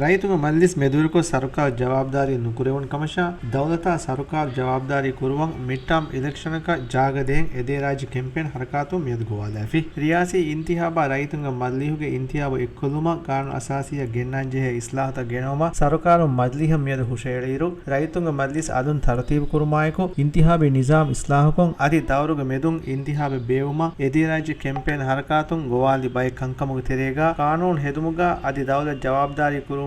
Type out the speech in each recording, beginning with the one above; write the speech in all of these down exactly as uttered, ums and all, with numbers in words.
ރައްޔިތުންގެ މަޖިލިސް މެދުވެރިކޮށް ސަރުކާރު ޖަވާބުދާރީ ނުކުރެވުނު ކަމަށާ، ދައުލަތާ ސަރުކާރު ޖަވާބުދާރީ ކުރުވަން މިޑްޓާމް އިލެކްޝަނަކަށް ޖާގަ ދޭން އެދޭ ރާއްޖެ ކެމްޕޭން ހަރަކާތުން މިއަދު ގޮވާލައިފި. ރިޔާސީ އިންތިހާބާ ރައްޔިތުންގެ މަޖިލީހުގެ އިންތިހާބު އެއްކޮށްލުމަށް ގާނޫނު އަސާސީއަށް ގެންނާން ޖެހޭ އިސްލާހުތައް ގެނައުމަށް ސަރުކާރުން މަޖިލީހަށް މިއަދު ހުށައެޅިއިރު، ރައްޔިތުންގެ މަޖިލިސް އަލުން ތަރުތީބު ކުރުމާއެކު، އިންތިހާބީ ނިޒާމް އިސްލާހުކޮށް، އަދި ދައުރުގެ މެދުން އިންތިހާބެއް ބޭއްވުމަށް އެދޭ ރާއްޖެ ކެމްޕޭން ހަރަކާތުން ގޮވާލި ބައެއް ކަންކަމުގެ ތެރޭގަ، ގާނޫނު ހެދުމުގަ އަދި ދައުލަތް ޖަވާބުދާރީ ކުރުވުމުގަ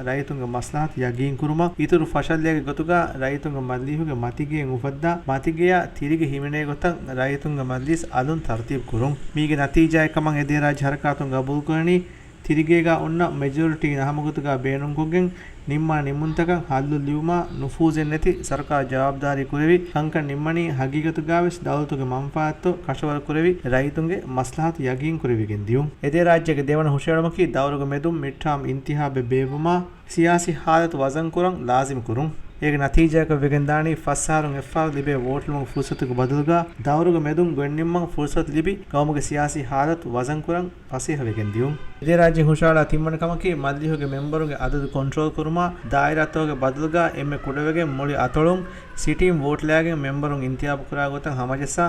ރައްޔިތުންގެ މަސްލަހަތު ޔަގީން ކުރުމަށް، އިތުރު ފަށަލައިގެ ގޮތުގަ ރައްޔިތުންގެ މަޖިލީހުގެ މަތިގެއިން އުފައްދާ މަތިގެޔާ ތިރިގެ ހިމެނޭ ގޮތަށް ރައްޔިތުންގެ މަޖިލިސް އަލުން ތަރުތީބު ކުރުން. މީގެ ނަތީޖާއެއް ކަމަށް އެދޭ ރާއްޖެ ހަރަކާތުން ގަބޫލުކުރަނީ، ތިރިގޭގަ އޮންނަ މެޖޯރިޓީ ނަހަމަގޮތުގަ ބޭނުންކޮށްގެން ނިންމާ ނިންމުންތަކަށް ހައްލު ލިބުމަށް ނުފޫޒެއް ނެތި ސަރުކާރު ޖަވާބުދާރީ ކުރެވި ކަންކަން ނިންމަނީ ހަގީގަތުގަވެސް ދައުލަތުގެ މަންފާއަތްތޯ ކަށަވަރު ކުރެވި ރައްޔިތުންގެ މަސްލަހަތު ޔަގީން ކުރެވިގެން ދިޔުން. އެދޭ ރާއްޖޭގެ ދެވަނަ ހުށައެޅުމަކީ ދައުރުގެ މެދުން މިޑްޓާމް އިންތިހާބެއް ބޭއްވުމަށް ސިޔާސީ ހާލަތު ވަޒަންކުރަން ލާޒިމްކުރުން. އޭގެ ނަތީޖާއަކަށް ވެގެންދާނީ ފަސް އަހަރުން އެއްފަހަރު ލިބޭ ވޯޓްލުމުގެ ފުރުސަތުގެ ބަދަލުގަ ދައުރުގެ މެދުން ގޮތްނިންމަން ފުރުސަތު ލިބި ގައުމުގެ ސިޔާސީ ހާލަތު ވަޒަންކުރަން ފަސޭހަވެގެން ދިޔުން. އެދޭ ރާއްޖެ ހުށައަޅާ ތިންވަނަ ކަމަކީ މަޖިލީހުގެ މެމްބަރުންގެ އަދަދު ކޮންޓްރޯލް ކުރުމަށް ދާއިރާތަކުގެ ބަދަލުގަ އެންމެ ކުޑަވެގެން މުޅި އަތޮޅުން ސިޓީން ވޯޓްލައިގެން މެމްބަރުން އިންތިހާބު ކުރާ ގޮތަށް ހަމަޖައްސާ،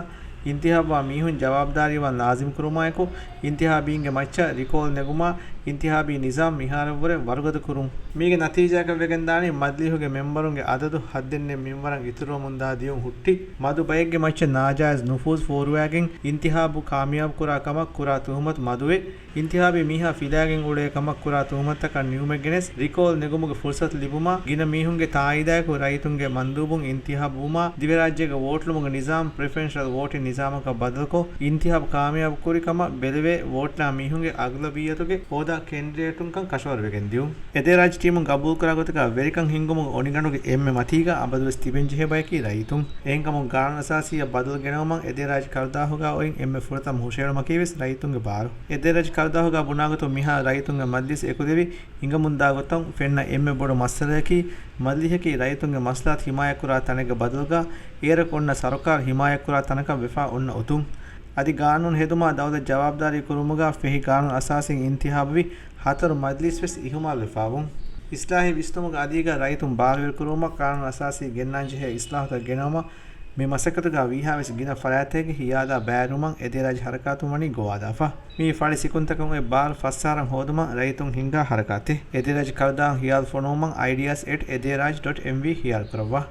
އިންތިހާބުވާ މީހުން ޖަވާބުދާރީވާން ލާޒިމް ކުރުމާއެކު، އިންތިހާބީންގެ މައްޗަށް ރިކޯލް ނެގުމާ، އިންތިހާބީ ނިޒާމް މިހާރަށްވުރެ ވަރުގަދަ ކުރުން. މީގެ ނަތީޖާއަކަށް ވެގެންދާނީ މަޖިލީހުގެ މެމްބަރުންގެ އަދަދު ހައްދެއްނެތް މިންވަރަށް އިތުރުވަމުންދާ ދިޔުން ހުއްޓި، މަދު ބައެއްގެ މައްޗަށް ނާޖާއިޒް ނުފޫޒް ފޯރުވާގެން އިންތިހާބު ކާމިޔާބު ކުރާ ކަމަށް ކުރާ ތުހުމަތު މަދުވެ، އިންތިހާބީ މީހާ ފިލާގެން އުޅޭ ކަމަށް ކުރާ ތުހުމަތަކަށް ނިއުމެއް ގެނެސް، ރިކޯލް ނެގުމުގެ ފުރުސަތު ލިބުމާ، ގިނަ މީހުންގެ ތާއީދާއެކު ރައްޔިތުންގެ މަންދޫބުން އިންތިހާބު ވުމާ، ދިވެހިރާއްޖޭގެ ވޯޓްލުމުގެ ނިޒާމް ޕްރިފެރެންޝަލް ވޯޓިން ނިޒާމަކަށް ބަދަލުކޮށް، އިންތިހާބު ކާމިޔާބު ކުރި ކަމަށް ބެލެވޭ ވޯޓްލާ މީހުންގެ އަޣްލަބިއްޔަތުގެ ހޯދާ ކެންޑިޑޭޓުންކަން ކަށަވަރުވެގެން ދިޔުން. އެދޭ ރާއްޖެ ޓީމުން ގަބޫލުކުރާ ގޮތަކަށް ވެރިކަން ހިންގުމުގެ އޮނިގަނޑުގެ އެންމެ މަތީގަ އަބަދުވެސް ތިބެންޖެހޭ ބަޔަކީ ރައްޔިތުން. އެހެންކަމުން ގާނޫނު އަސާސީއަށް ބަދަލު ގެނައުމަށް އެދޭ ރާއްޖެ ކަރުދާހުގަ އޮތް އެންމެ ފުރަތަމަ ހުށައެޅުމަކީވެސް ރައްޔިތުންގެ ބާރު. އެދޭ ރާއްޖެ ކަރުދާހުގަ ބުނާގޮތުން މިހާރު ރައްޔިތުންގެ މަޖްލިސް އެކުލެވި ހިނގަމުންދާ ގޮތަށް ފެންނަ އެންމެ ބޮޑު މައްސަލަޔަކީ، މަޖްލިހަކީ ރައްޔިތުންގެ މަސްލަހަތު ހިމާޔަތްކުރާ ތަނެއްގެ ބަދަލުގަ އޭރަކު އޮންނަ ސަރުކާރު ހިމާޔަތްކުރާ ތަނަކަށް ވެފާ އޮންނަ އޮތުން. އަދި ގާނޫނު ހެދުމާ ދައުލަތް ޖަވާބުދާރީ ކުރުމުގަ ފެހި ގާނޫނު އަސާސީން އިންތިހާބުވި ހަތަރު މަޖްލިސް ވެސް އިހުމާލުވެފާވުން. އިސްލާހީ ވިސްނުމުގެ އަލީގަ ރައްޔިތުން ބާރުވެރިކުރުވުމަށް ގާނޫނު އަސާސީ ގެންނާންޖެހޭ އިސްލާހުތައް ގެނައުމަށް މި މަސައްކަތުގަ ވީހާވެސް ގިނަ ފަރާތްތަކެއްގެ ހިޔާލާ ބައިވެރިވުމަށް އެދޭ ރާއްޖެ ހަރަކާތުން ވަނީ ގޮވާލާފަ. މިއީ ފަޅި ސިކުންތަކަށް އޮތް ބާރު ފަސް އަހަރަށް ހޯދުމަށް ރައްޔިތުން ހިންގާ ހަރަކާތެއް. އެދޭ ރާއްޖެ ކަރުދާހުން ހިޔާލު ފޮނުވުމަށް އައިޑިއާސް އެޓް އެދޭ ރާއްޖެ ޑޮޓް އެމްވީ ހިޔާރު ކުރައްވާ.